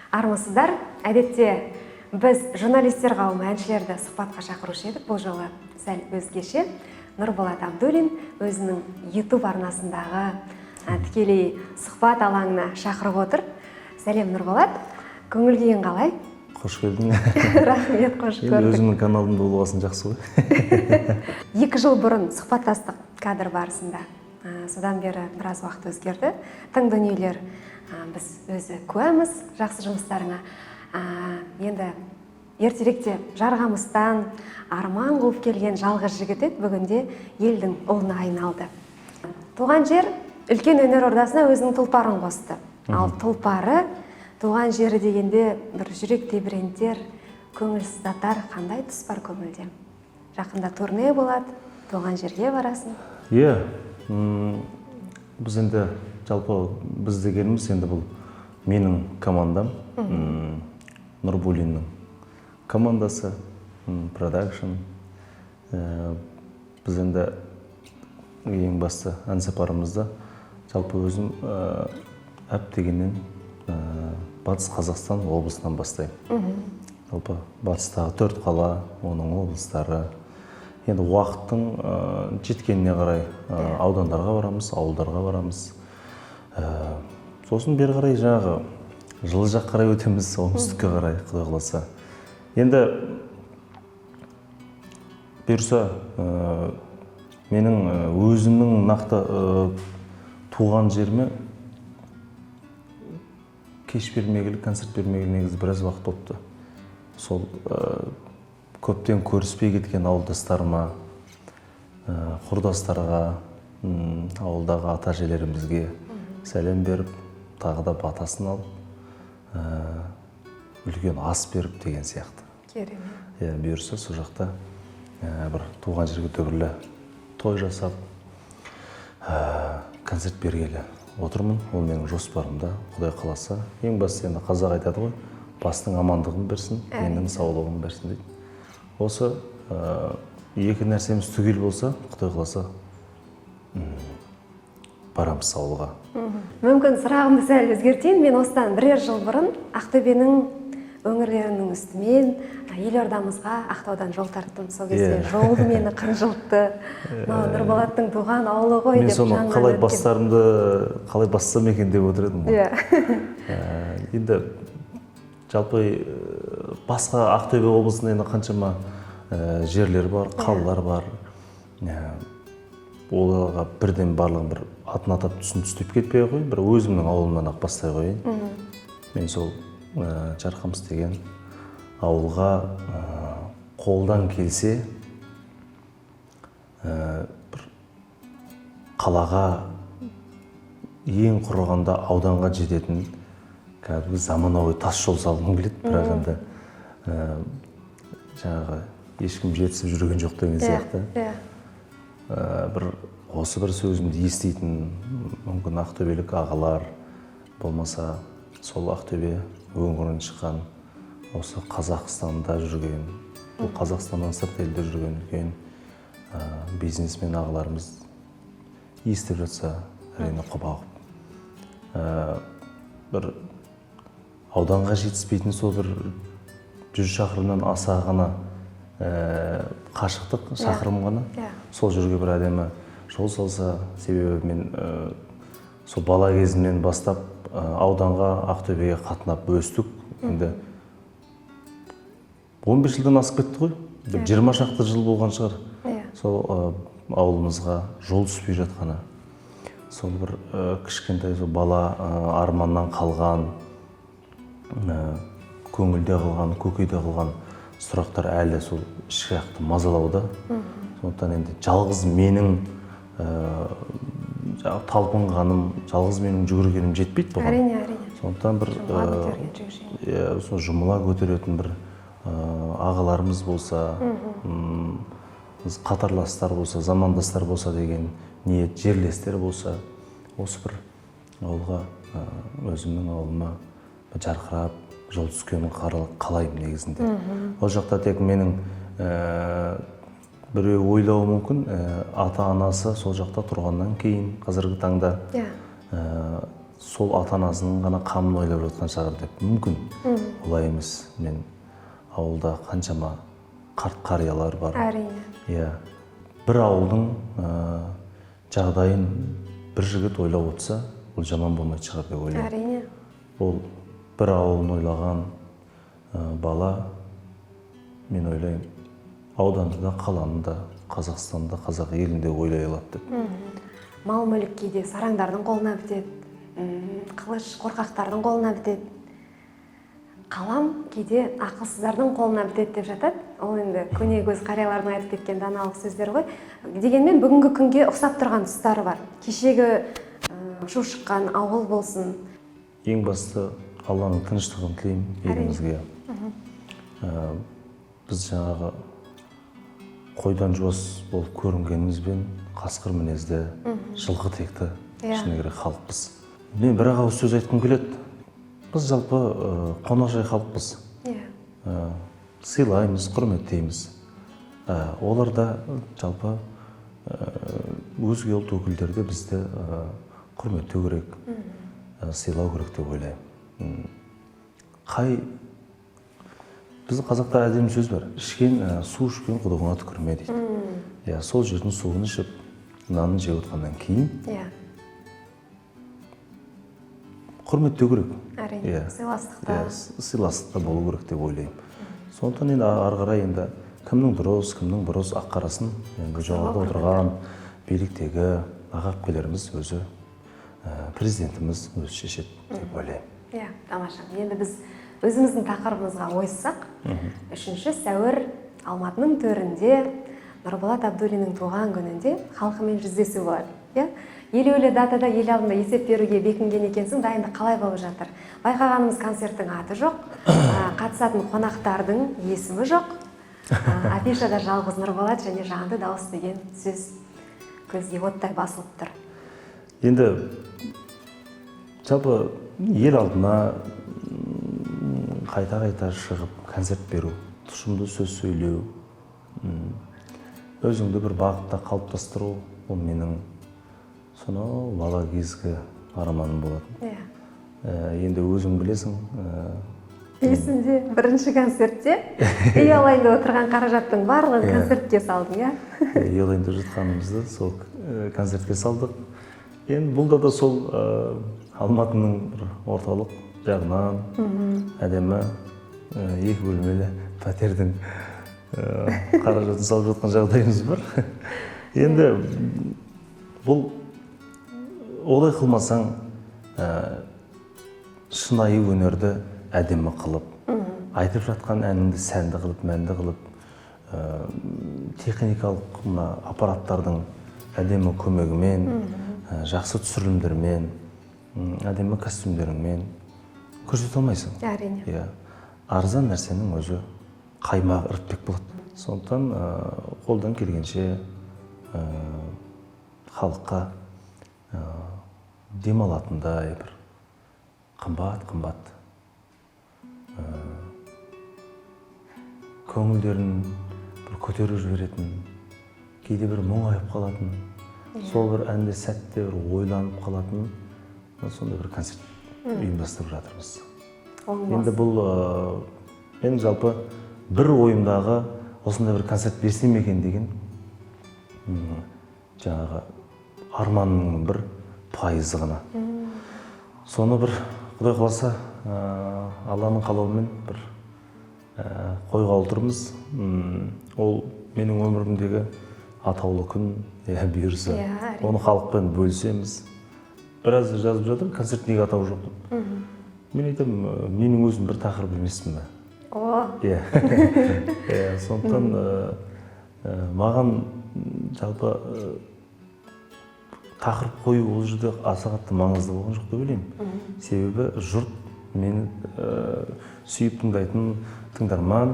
Армысыздар! Әдетте біз, журналистер қауымы, әншілерді сұхбатқа шақырушы едік. Бұл жолы сәл өзгеше. Нұрболат Абдуллин өзінің YouTube арнасындағы тікелей сұхбат алаңына шақырып отыр. Сәлем, Нұрболат! Көңіл күйің қалай? Қош келдің. Рахмет, қош Енді көрдік. өзімнің каналымда болғасын, жақсы ғой. 2 жыл бұрын сұхбаттастық кадр барысында. Содан бері біраз уақыт өзгерді, тың дүниелер, біз өзі куәміз жақсы жұмыстарыңа. Енді ертеректе Жарқамыстан арман қуып келген жалғыз жігіт еді, бүгінде елдің ұлына айналды. Туған жер үлкен өнер ордасына өзінің тұлпарын қосты. Ал тұлпары, туған жері дегенде бір жүрек тебірентер, көңіл сыздатар қандай тұс бар көңілде? Жақында турне болады, туған жерге барасың. Иә, біз енді, жалпы біз дегеніміз енді бұл менің командам, Нұрбуллиннің командасы, продакшн. Біз енді ең басты ән сапарымызда жалпы өзім әп дегеннен Батыс Қазақстан облысынан бастаймын. Жалпы батыстағы төрт қала, оның облыстары, енді уақыттың жеткеніне қарай аудандарға барамыз, ауылдарға барамыз. Сосын бері қарай жаңағы жылы жаққа қарай өтеміз, оңтүстікке қарай, құдай қаласа. Енді бұйырса, менің өзімнің нақты туған жеріме кеш бермегелі, концерт бермегелі негізі біраз уақыт болыпты. Сол көптен көріспей кеткен ауылдастарыма, құрдастарға, ауылдағы ата әжелерімізге сәлем беріп, тағы да батасын алып, үлкен ас беріп деген сияқты. Керемет. Иә, бұйырса, сол жақта бір туған жерге дүбірлі той жасап, концерт бергелі отырмын. Ол менің жоспарымда, құдай қаласа. Ең бастысы, енді қазақ айтады ғой, бастың амандығын берсін, деннің саулығын берсін дейді. Осы екі нәрсеміз түгел болса, құдай қаласа, барамыз ауылға. Мүмкін, сұрағымды сәл өзгертейін. Мен осыдан бірер жыл бұрын Ақтөбенің өңірлерінің үстімен елордамызға Ақтаудан жол тарттым. Сол кезде жол мені қынжылтты. Мынау Нұрболаттың туған ауылы ғой Мен деп соны жанынан қалай өткен. бастарымды, қалай бассам екен деп отыр едім ғой. Енді жалпы басқа Ақтөбе облысында енді қаншама жерлер бар, қалалар бар. Оларға бірден барлығын бір атын атап, түсін түстеп кетпей ақ қояйын, бір өзімнің ауылымнан ақ бастай қояйын. Мен сол Жарқамыс деген ауылға қолдан келсе, бір қалаға, ең құрығанда ауданға жететін кәдімгі заманауи тас жол салғым келеді. Бірақ енді жаңағы ешкім жетісіп жүрген жоқ деген сияқты. Бір осы бір сөзімді еститін мүмкін ақтөбелік ағалар болмаса, сол Ақтөбе өңірінен шыққан, осы Қазақстанда жүрген, бұл Қазақстаннан сырт елде жүрген үлкен бизнесмен ағаларымыз естіп жатса, әрине, құба құп. Бір ауданға жетіспейтін сол бір 100 шақырымнан аса ғана қашықтық, шақырым ғана. Сол жерге бір әдемі жол салса. Себебі мен сол бала кезімнен бастап ауданға, Ақтөбеге қатынап өстік. Енді 15 жылдан асып кетті ғой, бір 20 шақты жыл болған шығар. Сол ауылымызға жол түспей жатқаны, сол бір кішкентай сол бала арманнан қалған, көңілде қалған, көкейде қалған сұрақтар әлі сол ішкі жақты мазалауда. Сондықтан енді жалғыз менің жаңағы талпынғаным, жалғыз менің жүгіргенім жетпейді бұған. әрине әрине Сондықтан бір Жұмыла көтерген жүк жеңіл. Иә, сол жұмыла көтеретін бір ағаларымыз болса, біз қатарластар болса, замандастар болса деген ниет, жерлестер болса, осы бір ауылға, өзімнің ауылыма бір жарқырап жол түскенін қалаймын негізінде. Ол жақта тек менің біреу ойлауы мүмкін, ата анасы сол жақта тұрғаннан кейін қазіргі таңда Сол ата анасының ғана қамын ойлап жатқан шығар деп мүмкін. Олай емес. Мен ауылда қаншама қарт қариялар бар. Әрине. Иә, бір ауылдың жағдайын бір жігіт ойлап отырса, ол жаман болмайтын шығар деп ойлаймын. Әрине. Ол бір ауылын ойлаған бала, мен ойлаймын, ауданды да, қаланы да, Қазақстанды, қазақ елін де ойлай алады деп. Мал мүлік кейде сараңдардың қолына бітеді, қылыш қорқақтардың қолына бітеді, қалам кейде ақылсыздардың қолына бітеді деп жатады. Ол енді көне көз қариялардың айтып кеткен даналық сөздер ғой. Дегенмен бүгінгі күнге ұқсап тұрған тұстары бар. Кешегі шу шыққан ауыл болсын. Ең басты Алланың тыныштығын тілеймін елімізге. Біз жаңағы қойдан жуас болып көрінгенімізбен қасқыр мінезді, жылқы текті, шыны керек, халықпыз. Мен бір ақ ауыз сөз айтқым келеді. Біз жалпы қонақжай халықпыз. Сыйлаймыз, құрметтейміз. Олар да жалпы өзге ұлт өкілдері де бізді құрметтеу керек, сыйлау керек деп ойлаймын. Қай біздің қазақта әдемі сөз бар: ішкен су ішкен құдығыңа түкірме дейді. Иә, сол жердің суын ішіп, нанын жеп отқаннан кейін құрметтеу керек. Әрине, сыйластықта. Иә, сыйластықта болу керек деп ойлаймын. Сондықтан енді ары қарай енді кімнің дұрыс, кімнің бұрыс, ақ қарасын енді жоғарыда отырған биліктегі аға әпкелеріміз өзі, президентіміз өзі шешеді деп ойлаймын. Иә, тамаша. Енді біз өзіміздің тақырыбымызға ойыссақ, 3 сәуір Алматының төрінде Нұрболат Абдуллиннің туған күнінде халқымен жүздесу болады. Иә? Елеулі датада ел алдында есеп беруге бекінген екенсің, дайындық қалай болып жатыр? Байқағанымыз, концерттің аты жоқ, қатысатын қонақтардың есімі жоқ. Афишада жалғыз Нұрболат және жанды дауыс деген сөз көзге оттай басылып тұр. Енді жалпы ел алдына қайта-қайта шығып концерт беру, тұшымды сөз сөйлеу, өзіңді бір бағытта қалыптастыру, ол менің сонау бала кезгі арманым болатын. Енді өзің білесің, Есімде, бірінші концертте үй алайын деп отырған қаражаттың барлығын концертке салдың, иә? Үй алайын деп жатқанымызды сол концертке салдық. Енді бұл да сол Алматының бір орталық жағынан әдемі екі бөлмелі пәтердің қаражатын салып жатқан жағдайымыз бар. Енді бұл олай қылмасаң, шынайы өнерді әдемі қылып, айтып жатқан әніңді сәнді қылып, мәнді қылып, техникалық мына аппараттардың әдемі көмегімен, жақсы түсірілімдермен, әдемі костюмдеріңмен көрсете алмайсың. Әрине. Иә. Арзан нәрсенің өзі қаймағы ірітпек болады. Сондықтан қолдан келгенше халыққа демалатындай бір қымбат-қымбат, көңілдерін бір көтеріп жіберетін, кейде бір мұңайып қалатын, сол бір әнде сәтте бір ойланып қалатын сондай бір концерт ұйымдастырып жатырмыз. Оң Енді болсын. бұл мен жалпы бір ойымдағы осындай бір концерт берсем екен деген жаңағы арманымның бір пайызы ғана. Соны бір Құдай қаласа, Алланың қалауымен бір қойғалы тұрмыз. Ол менің өмірімдегі атаулы күн, иә, бұйырса. Иә, әрине. Оны халықпен бөлісеміз. Біраз жазып жатыр, концерт неге атауы жоқ деп. Мен айтамын, менің өзім бір тақырып емеспін бе? О. Иә. Иә, сондықтан, маған жалпы тақырып қою ол жерде аса қатты маңызды болған жоқ деп ойлаймын. Себебі жұрт мені сүйіп тыңдайтын тыңдарман,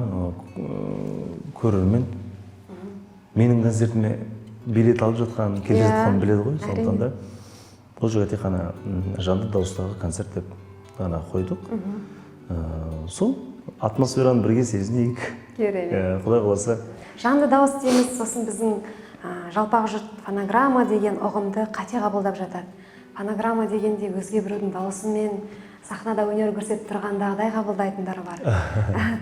көрермен менің концертіме билет алып жатқан, келе жатқанын біледі ғой. Сондықтан да бұл жерге тек қана жанды дауыстағы концерт деп ғана қойдық. Сол атмосфераны бірге сезінейік. Керемет. Құдай қаласа. Жанды дауыс дейміз, сосын біздің жалпақ жұрт фонограмма деген ұғымды қате қабылдап жатады. Фонограмма дегенде өзге біреудің дауысымен сахнада өнер көрсетіп тұрғандағыдай қабылдайтындар бар.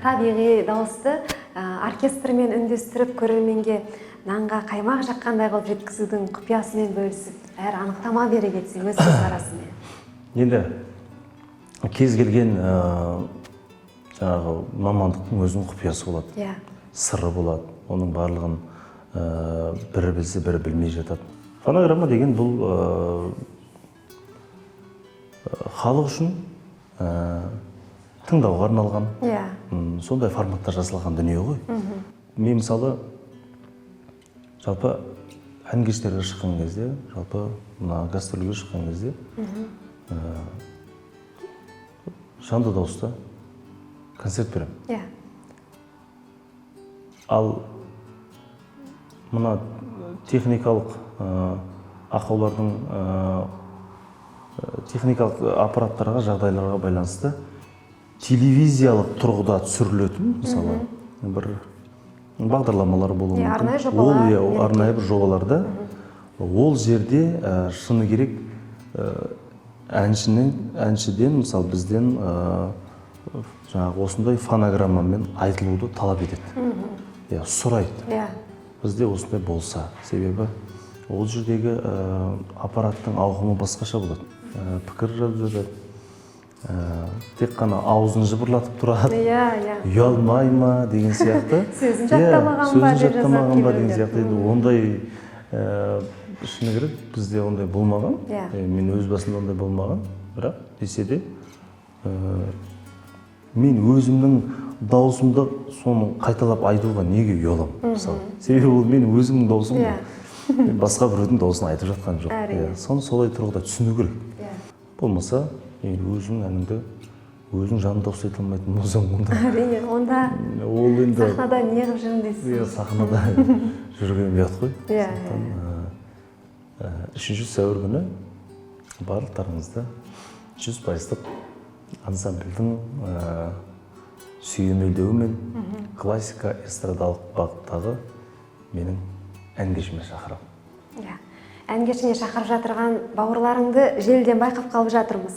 Табиғи дауысты оркестрмен үндестіріп, көрерменге нанға қаймақ жаққандай қылып жеткізудің құпиясымен бөлісіп, әрі анықтама бере кетсең өз көзқарасымен. Енді кез келген жаңағы мамандықтың өзінің құпиясы болады, сыры болады. Оның барлығын бірі білсе, бірі білмей жатады. Фонограмма деген бұл халық үшін тыңдауға арналған, сондай форматта жасалған дүние ғой. Мен мысалы жалпы ән кештерге шыққан кезде, жалпы мына гастрольге шыққан кезде жанды дауыста концерт беремін. Ал мына техникалық ақаулардың, техникалық аппараттарға, жағдайларға байланысты телевизиялық тұрғыда түсірілетін, мысалы, бір бағдарламалар болуы мүмкін. Арнайы жобалар, Ол, иә, мереке. арнайы бір жобаларда ол жерде шыны керек, әншіден, мысалы, бізден жаңағы осындай фонограммамен айтылуды талап етеді. Иә, сұрайды. Бізде осындай болса, себебі ол жердегі аппараттың ауқымы басқаша болады. Пікір жазып жатады. Тек қана аузын жыбырлатып тұрады. Иә, иә. Ұялмай ма деген сияқты. Сөзін жаттамаған ба Сөзін деп жазады жаттамаған ба деген кейбіреулер. сияқты. Енді ондай, шыны керек, бізде ондай болмаған. Мен өз басымда ондай болмаған. Бірақ десе де, мен өзімнің дауысымды соны қайталап айтуға неге ұяламын, мысалы? Себебі ол менің өзімнің дауысым ғой. Мен басқа біреудің дауысын айтып жатқан жоқ. Соны солай тұрғыда түсіну керек. Болмаса, егер өзің әніңді өзің жанды дауыста айта алмайтын болсаң, онда Әрине, онда ол енді сахнада не қылып жүрмін дейсіз? Иә, сахнада жүрген ұят қой. Сондықтан, 3 сәуір күні барлықтарыңызды 100%-лық ансамбльдің сүйемелдеуімен классика эстрадалық бағыттағы менің ән кешіме шақырамын. Иә. Ән кешіне шақырып жатырған бауырларыңды желіден байқап қалып жатырмыз.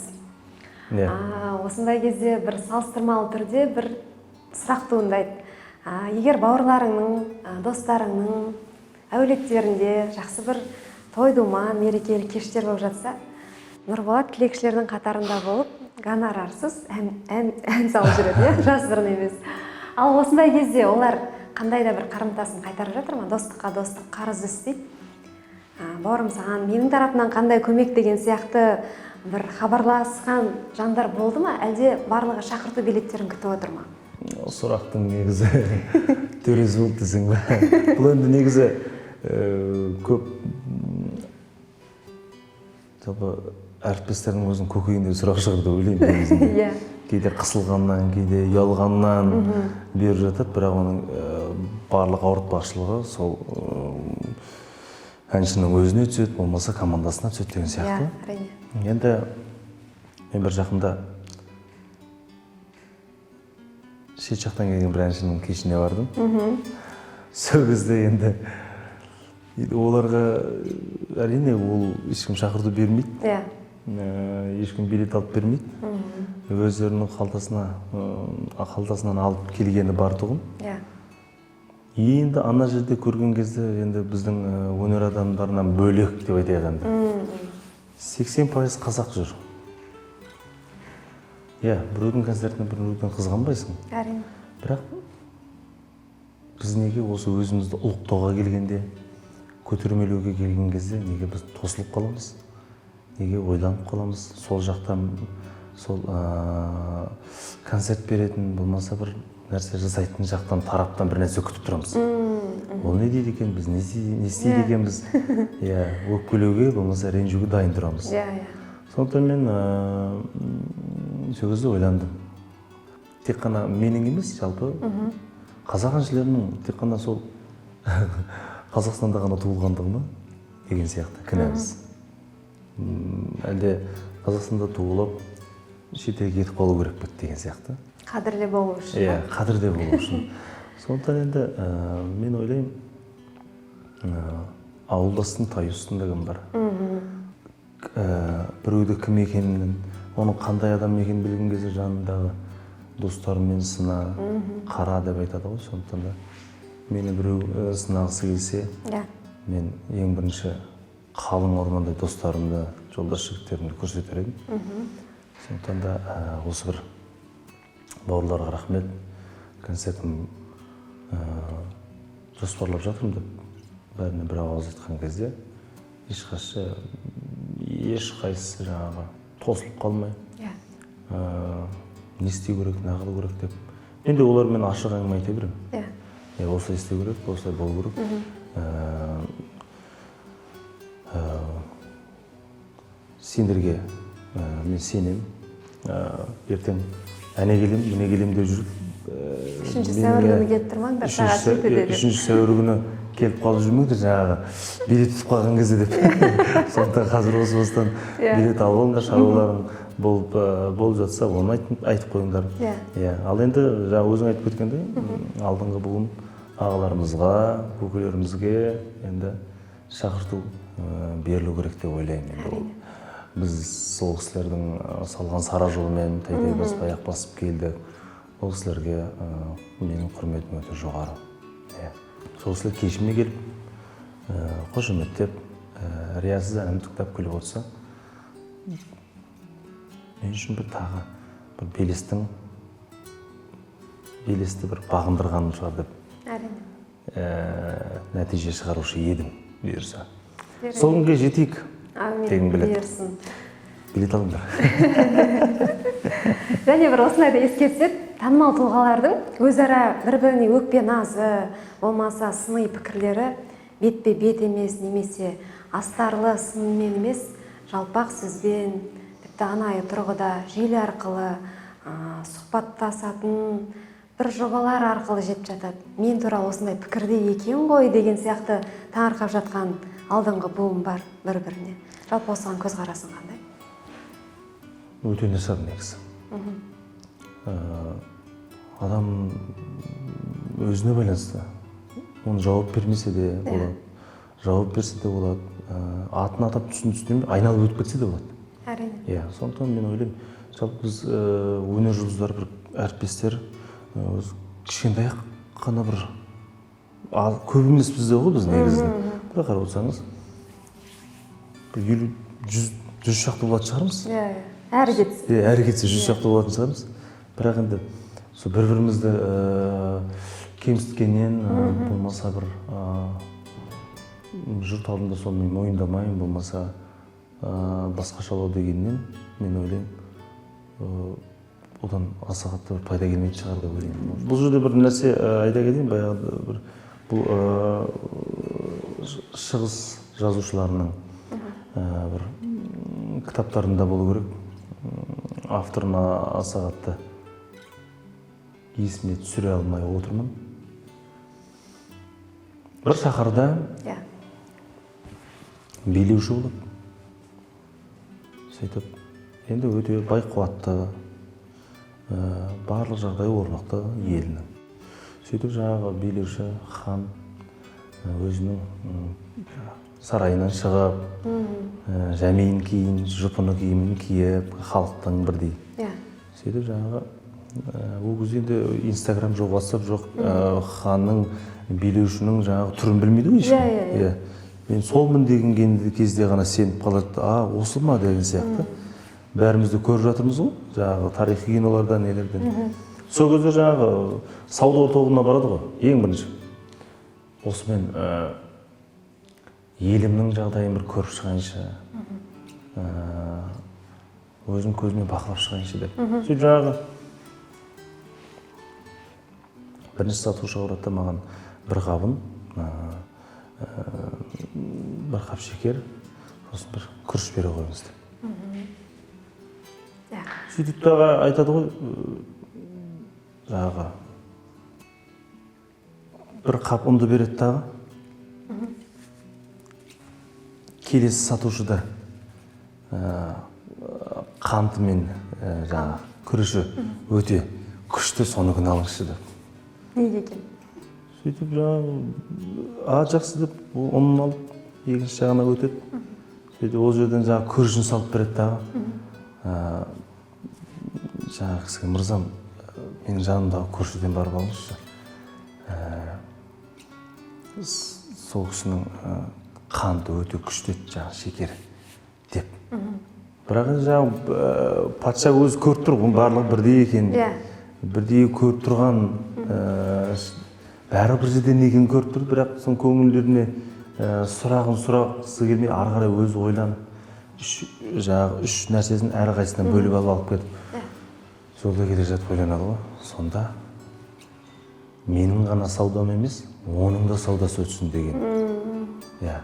Осындай кезде бір салыстырмалы түрде бір сұрақ туындайды. Егер бауырларыңның, достарыңның әулеттерінде жақсы бір той думан, мерекелік кештер болып жатса, Нұрболат тілекшілердің қатарында болып, гонорарсыз ән салып жүреді, иә? Жасырын емес. Ал осындай кезде олар қандай да бір қарымтасын қайтарып жатыр ма? Достыққа достық қарыз үстейді. Бауырым, саған менің тарапымнан қандай көмек деген сияқты бір хабарласқан жандар болды ма? Әлде барлығы шақырту билеттерін күтіп отыр ма? Сұрақтың негізі төресі болды десең бе? Бұл енді негізі көп, жалпы әріптестердің өзінің көкейіндегі сұрақ шығар деп ойлаймын негізінде. Кейде қысылғаннан, кейде ұялғаннан беріп жатады, бірақ оның барлық ауыртпашылығы сол әншінің өзіне түседі, болмаса командасына түседі деген сияқты. Әрине. Енді мен бір жақында шет жақтан келген бір әншінің кешіне бардым. Сол кезде енді оларға әрине ол ешкім шақырту бермейді. Ешкім билет алып бермейді. Өздерінің қалтасынан алып келгені бар тұғын. Енді ана жерде көрген кезде енді біздің өнер адамдарынан бөлек деп айтайық енді. 80% қазақ жүр. Иә, біреудің концертіне біреуден қызғанбайсың. Бірақ біз неге осы өзімізді ұлықтауға келгенде, көтермелеуге келген кезде неге біз тосылып қаламыз? Неге ойланып қаламыз? Сол жақтан сол концерт беретін, болмаса бір нәрсе жасайтын жақтан, тараптан бір нәрсе күтіп тұрамыз. Ол не дейді екен, біз не істейді екенбіз? Иә, өкпелеуге, болмаса ренжуге дайын тұрамыз. Сондықтан мен сол кезде ойландым. Тек қана менің емес, жалпы қазақ әншілерінің тек қана сол Қазақстанда ғана туылғандығы ма деген сияқты кінәміз. Әлде Қазақстанда туылып, шетелге кетіп қалу керек пе деген сияқты. Қадірлі болу үшін. Иә, қадірлі болу үшін. Сондықтан енді мен ойлаймын, ауылдастың тайы үстінде кім бар? Біреуді кім екенін, оның қандай адам екенін білген кезде жанындағы достарымен сына, қара деп айтады ғой. Сондықтан да мені біреу сынағысы келсе, мен ең бірінші қалың ормандай достарымды, жолдас жігіттерімді көрсетер едім. Сондықтан да осы бір бауырларға рахмет, концертім жоспарлап жатырмын деп бәріне бір ауыз айтқан кезде ешқайсысы жаңағы тосылып қалмай, не істеу керек, не қылу керек деп. Мен де олармен ашық әңгіме айта беремін. Осылай істеу керек, осылай болу керек. Сендерге мен сенемін. Ертең әне келем, міне келем деп жүріп, 3 сәуір күні келіп тұрмаңдар, сағат 7-де деп. 3 сәуір күні келіп қалып жүрмеңдер, жаңағы билет ұтып қалған кезде деп. Сондықтан қазір осы бастан билет алып алыңдар, шаруаларың болып жатса, оны айтып қойыңдар. Ал енді жаңа өзің айтып кеткендей, алдыңғы буын ағаларымызға, көкелерімізге енді шақырту берілу керек деп ойлаймын. Енді ол біз сол кісілердің салған сара жолымен тәй-тәй басып, аяқ басып келдік. Ол кісілерге менің құрметім өте жоғары. Сол кісілер кешіме келіп, қошеметтеп, риясыз әнімді тыңдап күліп отырса, мен үшін бір тағы бір белесті бір бағындырғаным шығар деп нәтиже шығарушы едім, бұйырса. Сол күнге жетейік. Әумин, дегім келеді. Бұйырсын. Билет алыңдар. Және бір осындай да ескертсек, танымал тұлғалардың өзара бір-біріне өкпе назы, болмаса сыни пікірлері бетпе-бет емес, немесе астарлы сынмен емес, жалпақ сөзбен, тіпті анайы тұрғыда желі арқылы, сұхбаттасатын бір жобалар арқылы жетіп жатады. Мен туралы осындай пікірде екен ғой деген сияқты таңырқап жатқан алдыңғы буын бар бір-біріне. Жалпы осыған көзқарасың қандай? Өте нашар негізі. Адам өзіне байланысты. Оны жауап бермесе де болады, жауап берсе де болады, атын атап түсін түстемей айналып өтіп кетсе де болады. Сондықтан мен ойлаймын, жалпы біз өнер жұлдыздары, бір әріптестер, кішкентай қана бір көп емес бізде ғой біз негізінде. Бірақ қарап отырсаңыз, бір елу, жүз шақты болатын шығармыз. Әрі кетсе. Әрі кетсе 100 шақты болатын шығармыз. Бірақ енді сол бір-бірімізді кемсіткеннен, болмаса бір жұрт алдында соны мен мойындамаймын, болмаса басқашалау дегеннен мен ойлаймын, одан аса қатты бір пайда келмейтін шығар деп ойлаймын. Бұл жерде бір нәрсе айта кетейін, баяғы бір бұл шығыс жазушыларының бір кітаптарында болу керек. Авторына аса қатты есіме түсіре алмай отырмын. Бір шаһарда билеуші болады. Сөйтіп, енді өте бай қуатты, барлық жағдайы орнықты елінің. Сөйтіп жаңағы билеуші хан өзінің сарайынан шығып, жәмейін киін, жұпыны киімін киіп, халықтың бірдей. Сөйтіп жаңағы, ол кезде енді Инстаграм жоқ, WhatsApp жоқ, ханның, билеушінің жаңағы түрін білмейді ғой ешкім. Мен солмын деген кезде ғана сеніп қалады, а, осы ма деген сияқты. Бәріміз де көріп жатырмыз ғой, жаңағы тарихи кинолардан, нелерден. Сол кезде жаңағы сауда орталығына барады ғой, ең бірінші. Осымен елімнің жағдайын бір көріп шығайыншы, өзім көзіме бақылап шығайыншы деп. Сөйтіп жаңағы бірінші сатушы барады да маған бір қабын, бір қап шекер, сосын бір күріш бере қойыңыз деп. Сөйтіп тағы айтады ғой, жаңағы бір қап ұнды береді тағы. Келесі сатушы да, қанты мен, жаңағы күріші өте күшті, соныкін алыңызшы деп. Неге екен? Сөйтіп жаңағы, а, жақсы деп ұнын алып екінші жағына өтеді. Сөйтіп ол жерден жаңағы күрішін салып береді дағы. Жаңағы кісіге: «Мырзам, менің жанымдағы көршіден барып алыңызшы. Сол кісінің қанты өте күшті еді, жаңағы шекері», – деп. Бірақ енді жаңағы патша өзі көріп тұр ғой, барлығы бірдей екенін. Бірдей көріп тұрған, бәрі бір жерден екенін көріп тұр, бірақ соның көңілдеріне сұрағын сұрағысы келмей, ары қарай өзі ойланып, үш, жаңағы үш нәрсесін әрқайсысынан бөліп алып кетіп, жолда келе жатып ойланады ғой: «Сонда менің ғана саудам емес, оның да саудасы өтсін» деген. Иә,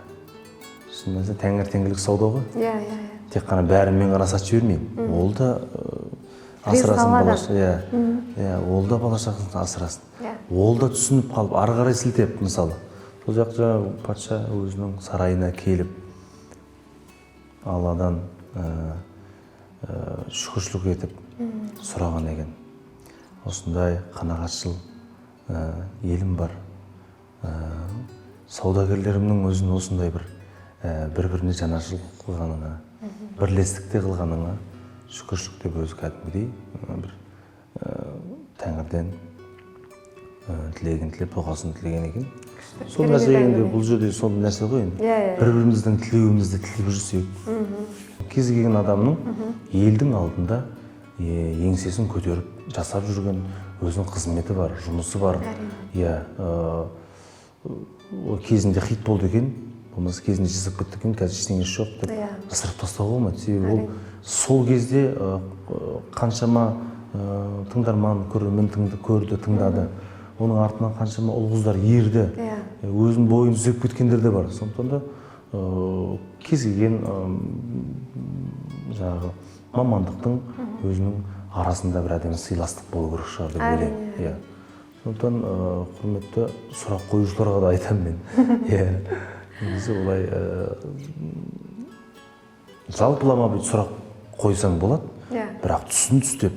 шын мәнісінде тәңіртеңгілік сауда ғой. иә иә иә Тек қана бәрін мен ғана сатып жібермеймін, ол да Ризық асырасын алады. бала, иә, ол да бала шағасын асырасын. Ол да түсініп қалып, ары қарай сілтеп, мысалы, сол жақ жаңағы патша өзінің сарайына келіп, Алладан шүкіршілік етіп сұраған екен: «Осындай қанағатшыл елім бар, саудагерлерімнің өзін осындай бір бір біріне жанашырлық қылғаныңа, бірлестікте қылғаныңа шүкіршілік», – деп өзі кәдімгідей бір тәңірден тілегін тілеп, дұғасын тілеген екен. Сол Керемет нәрсе енді әңгіме. Бұл жерде сол нәрсе ғой енді. Иә, иә, иә. Бір біріміздің тілеуімізді тілеп жүрсек, кез келген адамның елдің алдында еңсесін көтеріп жасап жүрген өзінің қызметі бар, жұмысы бар. Иә, ол кезінде хит болды екен, болмаса кезінде жасап кетті екен, қазір ештеңесі жоқ деп ысырып тастауға болмайды. Себебі ол сол кезде қаншама тыңдарман, көрермен тыңды, көрді, тыңдады, оның артынан қаншама ұл қыздар ерді. Өзінің бойын түзеп кеткендер де бар. Сондықтан да кез келген жаңағы мамандықтың өзінің арасында бір әдемі сыйластық болу керек шығар деп ойлаймын. Иә, сондықтан құрметті сұрақ қоюшыларға да айтамын мен, иә, негізі олай жалпылама бүйтіп сұрақ қойсаң болады, бірақ түсін түстеп,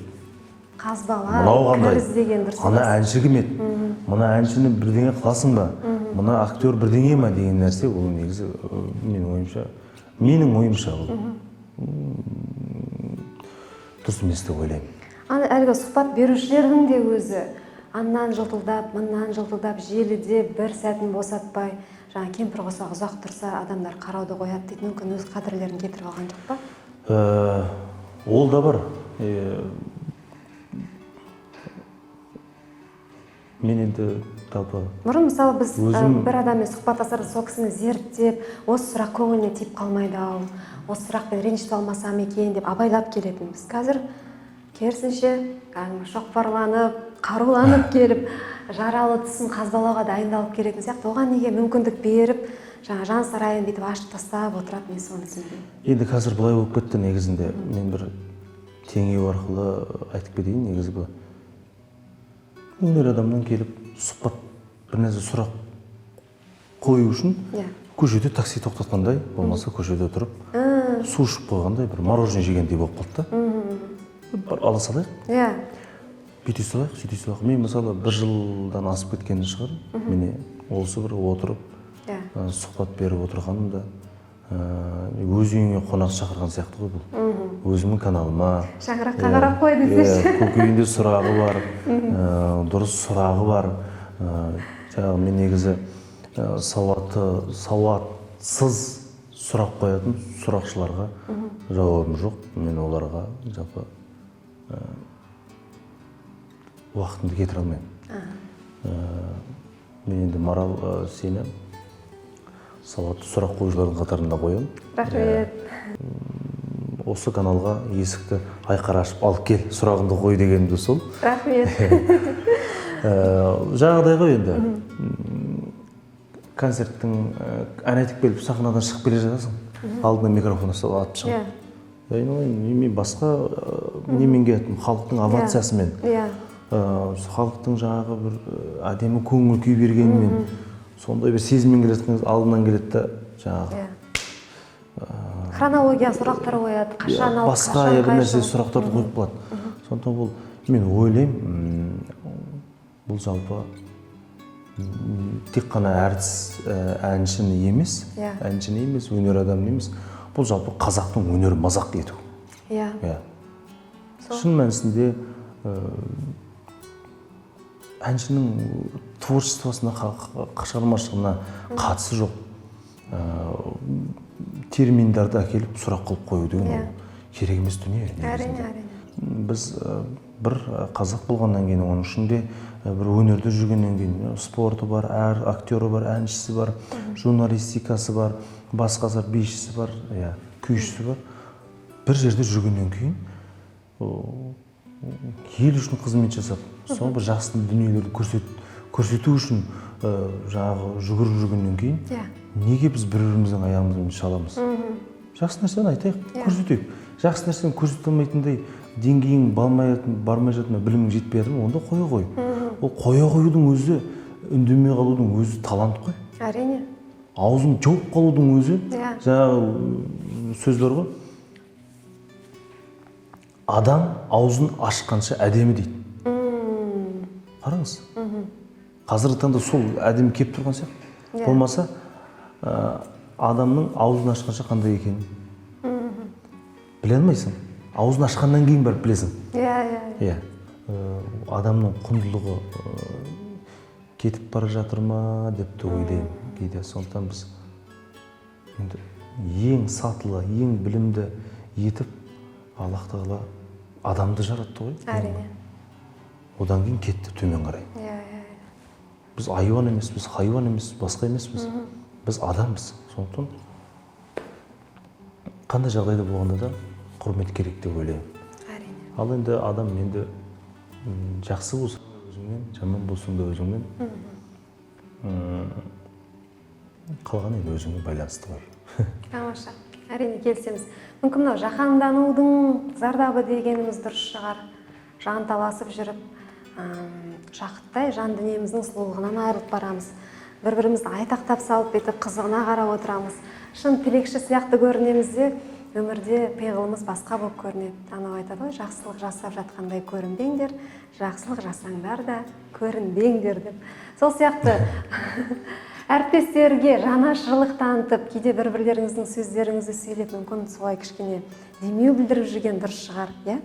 қазбалап, мынау қандай, кір іздеген дұрыс ана емес. әнші кім еді, мына әншіні бірдеңе қыласың ба, мына актер бірдеңе ма деген нәрсе, ол негізі менің ойымша ол дұрыс емес деп ойлаймын. Ана әлгі сұхбат берушілердің де өзі аннан жылтылдап, мыннан жылтылдап, желіде бір сәтін босатпай, жаңа кемпір қосақ ұзақ тұрса, адамдар қарауды қояды дейді, мүмкін өз қадірлерін кетіріп алған жоқ па? Ол да бар. Мен енді жалпы Бұрын, мысалы, біз бір адаммен сұхбаттасарда сол кісіні зерттеп, осы сұрақ көңіліне тиіп қалмайды ау, осы сұрақпен ренжітіп алмасам екен деп абайлап келетінбіз. Қазір керісінше, кәдімгі шоқпарланып, қаруланып келіп, жаралы тұсын қазбалауға дайындалып келетін сияқты. Оған неге мүмкіндік беріп, жаңа жан сарайын бүйтіп ашып тастап отырады, мен соны түсінбеймін. Енді қазір былай болып кетті негізінде, мен бір теңеу арқылы айтып кетейін. Негізі бұл өнер адамнан келіп сұхбат, бір нәрсе сұрақ қою үшін көшеде такси тоқтатқандай, болмаса көшеде тұрып су ішіп қойғандай, бір мороженое жегендей болып қалды да. Бір ала салайық, бүйте салайық, сөйте салайық. Мен, мысалы, бір жылдан асып кеткен шығар, міне, осы бір отырып сұхбат беріп отырғаным да өз үйіңе қонақ шақырған сияқты ғой бұл, өзімнің каналыма. Шаңыраққа қарап қой десеңші. Иә, көкейінде сұрағы бар, дұрыс сұрағы бар. Жаңағы мен негізі сауатты, сауатсыз сұрақ қоятын сұрақшыларға жауабым жоқ. Мен оларға жалпы уақытымды кетіре алмаймын. Мен енді, Марал, сені сауатты сұрақ қоюшылардың қатарында қоямын. Рахмет. Осы каналға есікті айқара ашып алып кел, сұрағыңды қой дегенім де сол. Рахмет. Жаңағыдай ғой енді. Концерттің ән айтып келіп, сахнадан шығып келе жатасың, алдына микрофон ұстап атып шығады. Айналайын, мен басқа немен келаттым, халықтың овациясымен, халықтың жаңағы бір әдемі көңіл күй бергенімен, сондай бір сезіммен келе жатқан кезде алдынан келеді да жаңағы Хронология сұрақтар қояды, қашан алып, басқа қашан, иә, бір қай нәрсе жыл. сұрақтарды қойып қалады. Сондықтан бұл, мен ойлаймын, бұл жалпы тек қана әртіс, әншіні емес, әншіні емес, өнер адамын емес, Бұл жалпы қазақтың өнерін мазақ ету. Иә. Иә. Шын мәнісінде әншінің творчествосына, шығармашылығына қатысы жоқ терминдарды әкеліп сұрақ қылып қою деген ол керек емес дүние негізінде. Әрине. Біз бір қазақ болғаннан кейін, оның ішінде бір өнерде жүргеннен кейін, спорты бар, әр актері бар, әншісі бар, журналистикасы бар, басқасы бар, бишісі бар, иә, күйшісі бар. Бір жерде жүргеннен кейін ел үшін қызмет жасап, сол бір жақсы дүниелерді көрсету үшін жаңағы жүгіріп жүргеннен кейін неге біз бір біріміздің аяғымызбен шаламыз? Жақсы нәрсені айтайық, көрсетейік. Жақсы нәрсені көрсете алмайтындай деңгейің бармай жатыр ма, білімің жетпей жатыр ма, онда қоя қой. Ол қоя қоюдың өзі, үндемей қалудың өзі талант қой. Әрине. Аузың жауып қалудың өзі, жаңағы сөз бар ғой, адам аузын ашқанша әдемі дейді. Қараңыз, қазіргі таңда сол әдемі келіп тұрған сияқты. Болмаса адамның аузын ашқанша қандай екенін біле алмайсың. Аузын ашқаннан кейін барып білесің. Иә, иә. Иә. Адамның құндылығы кетіп бара жатыр ма деп те ойлаймын кейде. Сондықтан біз енді ең сатылы, ең білімді етіп Аллах тағала адамды жаратты ғой. Әрине. Одан кейін кетті төмен қарай. Иә, иә. Біз айуан емеспіз, хайуан емеспіз, басқа емеспіз. Біз адамбыз. Сондықтан қандай жағдайда болғанда да құрмет керек деп ойлаймын. Әрине. Ал енді адам енді жақсы болса өзіңмен, жаман болсаң да өзіңмен, қалған енді өзіңе байланысты ғой. Тамаша. Әрине, келісеміз. Мүмкін мынау жаһанданудың зардабы дегеніміз дұрыс шығар. Жанталасып жүріп, шақыттай жан дүниеміздің сұлулығынан айырылып барамыз. Бір-бірімізді айтақтап салып бүйтіп қызығына қарап отырамыз. Шын тілекші сияқты көрінеміз де, өмірде пиғылымыз басқа болып көрінеді. Анау айтады ғой, жақсылық жасап жатқандай көрінбеңдер, жақсылық жасаңдар да көрінбеңдер деп. Сол сияқты әріптестерге жанашырлық танытып, кейде бір-бірлеріңіздің сөздеріңізді сөйлеп, мүмкін солай кішкене демеу білдіріп жүрген дұрыс шығар, иә?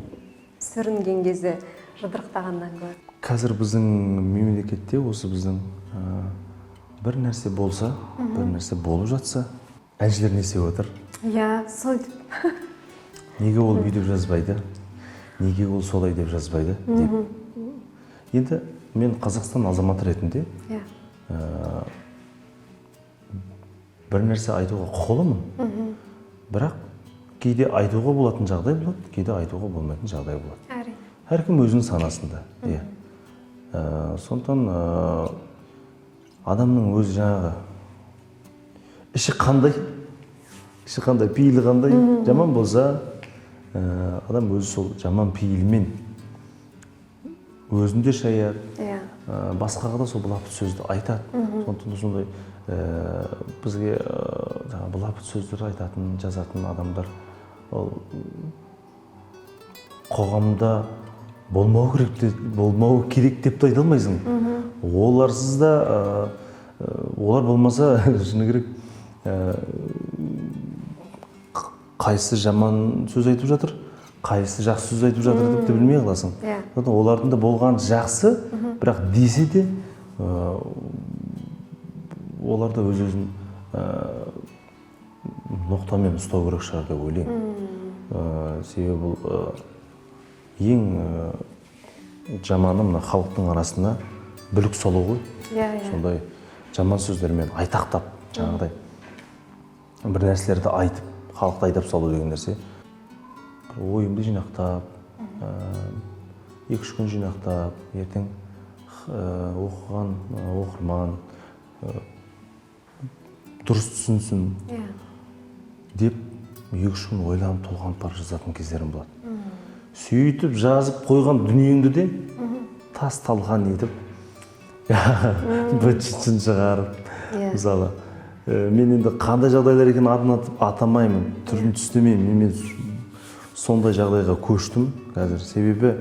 Сүрінген кезде жыдырықтағаннан гөрі. Қазір біздің мемлекетте осы біздің бір нәрсе болса, бір нәрсе болып жатса, әншілер не істеп отыр? Иә, сол. Неге ол бүйтіп жазбайды? Неге ол солай деп жазбайды? Деп. Енді мен Қазақстан азаматы ретінде бір нәрсе айтуға құқылымын. Бірақ кейде айтуға болатын жағдай болады, кейде айтуға болмайтын жағдай болады. Әрине. Әркім өзінің санасында. Иә. Сондықтан адамның өзі жаңағы іші қандай, іші қандай, пейілі қандай, жаман болса, адам өзі сол жаман пейілмен өзін де шаяды, басқаға да сол былапыт сөзді айтады. Сондықтан сондай бізге жаңағы былапыт сөздер айтатын, жазатын адамдар ол қоғамда болмау керек те, болмау керек деп те айта алмайсың. Оларсыз да, олар болмаса, шыны керек, қайсысы жаман сөз айтып жатыр, қайсысы жақсы сөз айтып жатыр деп те білмей қаласың. Сондықтан олардың да болғаны жақсы, бірақ десе де олар да өз өзін ноқтамен ұстау керек шығар деп ойлаймын. Себебі бұл ең жаманы мына халықтың арасына бүлік салу ғой. Иә, иә. Сондай жаман сөздермен айтақтап, жаңағыдай бір нәрселерді айтып, халықты айдап салу деген нәрсе. Бір ойымды жинақтап, 2-3 күн жинақтап, ертең оқыған оқырман дұрыс түсінсін деп 2-3 күн ойланып, толғанып барып жазатын кездерім болады. Сөйтіп жазып қойған дүниеңді де тас талқан етіп, быт-шытын шығарып, мысалы, мен енді қандай жағдайлар екенін атын атамаймын, түрін түстемеймін. Мен сондай жағдайға көштім қазір. Себебі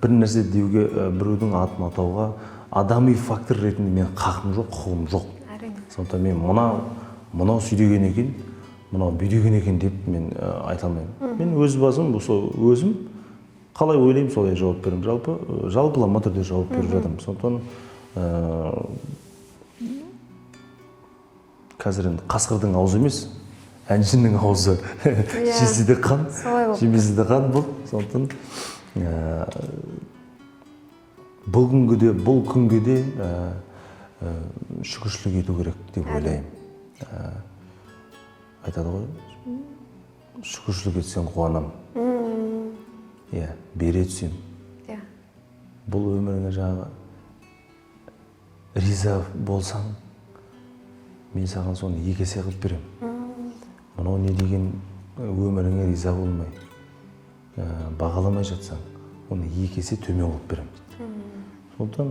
бір нәрсе деуге, біреудің атын атауға адами фактор ретінде мен хақым жоқ, құқығым жоқ. Әрине. Сондықтан мен мынау сөйлеген екен, Мынау бүйдеген екен деп мен айта алмаймын. Мен өз басым осы өзім қалай ойлаймын, солай жауап беремін. Жалпы жалпылама түрде жауап беріп жатырмын. Сондықтан қазір енді қасқырдың аузы емес, әншінің аузы жесе де қан, Солай болып. жемесе де қан болды. Сондықтан бүгінгіде, бұл күнге де шүкіршілік ету керек деп ойлаймын. Айтады ғой, шүкіршілік етсең, қуанамын, иә, бере түсемін. Бұл өміріңе жаңағы риза болсаң, мен саған соны екі есе қылып беремін. Мынау не деген, өміріңе риза болмай, бағаламай жатсаң, оны екі есе төмен қылып беремін дейді. Сондықтан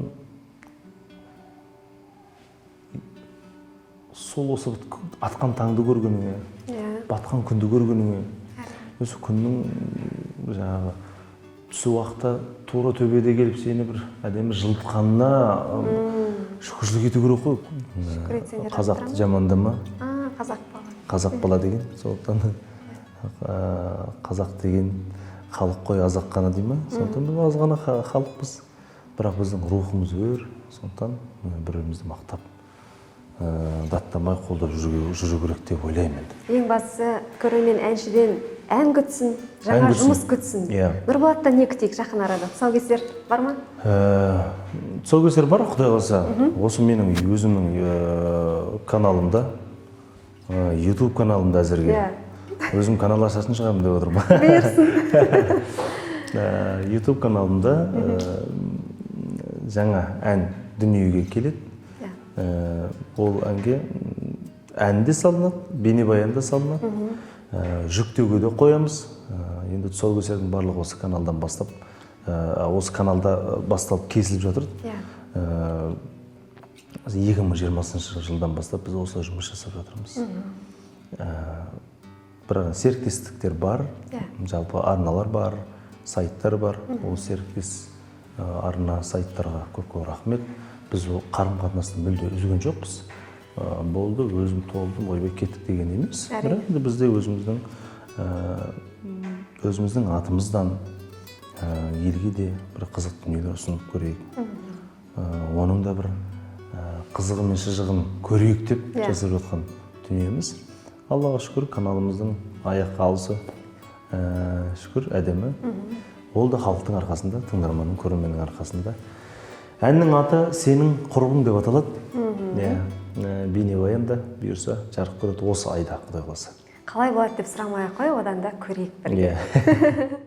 сол осы атқан таңды көргеніңе, батқан күнді көргеніңе, осы күннің жаңағы түсі уақытта тура төбеде келіп сені бір әдемі жылытқанына шүкіршілік ету керек қой. Шүкір етсең де. Қазақты жамандама. А, қазақ бала. Қазақ бала деген. Сондықтан қазақ деген халық қой аз ақ қана дей ма. Сондықтан біз аз ғана халықпыз, бірақ біздің рухымыз өр. Сондықтан бір бірімізді мақтап, даттамай қолдап жүру керек деп ойлаймын енді. Ең бастысы, көрермен әншіден ән күтсін, жаңа Ән күтсін. жұмыс күтсін. Иә. Нұрболаттан не күтейік жақын арада? Тұсаукесер бар ма? Тұсаукесер бар, құдай қаласа. Осы менің өзімнің каналымда, YouTube каналымда әзірге. Өзім канал ашатын шығармын деп отырмын. Бұйырсын. YouTube каналымда жаңа ән дүниеге келеді. Ол әнге ән де салынады, бейнебаян да салынады. Жүктеуге де қоямыз. Енді тұсаукесердің барлығы осы каналдан бастап, осы каналда басталып кесіліп жатыр. 2020 жылдан бастап біз осылай жұмыс жасап жатырмыз. Бірақ серіктестіктер бар, жалпы арналар бар, сайттар бар. Ол серіктес арна, сайттарға көп көп рахмет. Біз ол қарым қатынасты мүлде үзген жоқпыз. Болды, өзім толдым, ойбай, кеттік деген емес. Бірақ енді бізде өзіміздің атымыздан елге де бір қызық дүниелер ұсынып көрейік. Оның да бір қызығы мен шыжығын көрейік деп жасап жатқан дүниеміз. Аллаға шүкір, каналымыздың аяқ алысы шүкір, әдемі. Ол да халықтың арқасында, тыңдарманның, көрерменнің арқасында. Әннің аты «Сенің құрбың» деп аталады. Иә, бейнебаян да бұйырса жарық көреді осы айда, құдай қаласа. Қалай болады деп сұрамай ақ қой, одан да көрейік бірге. Иә.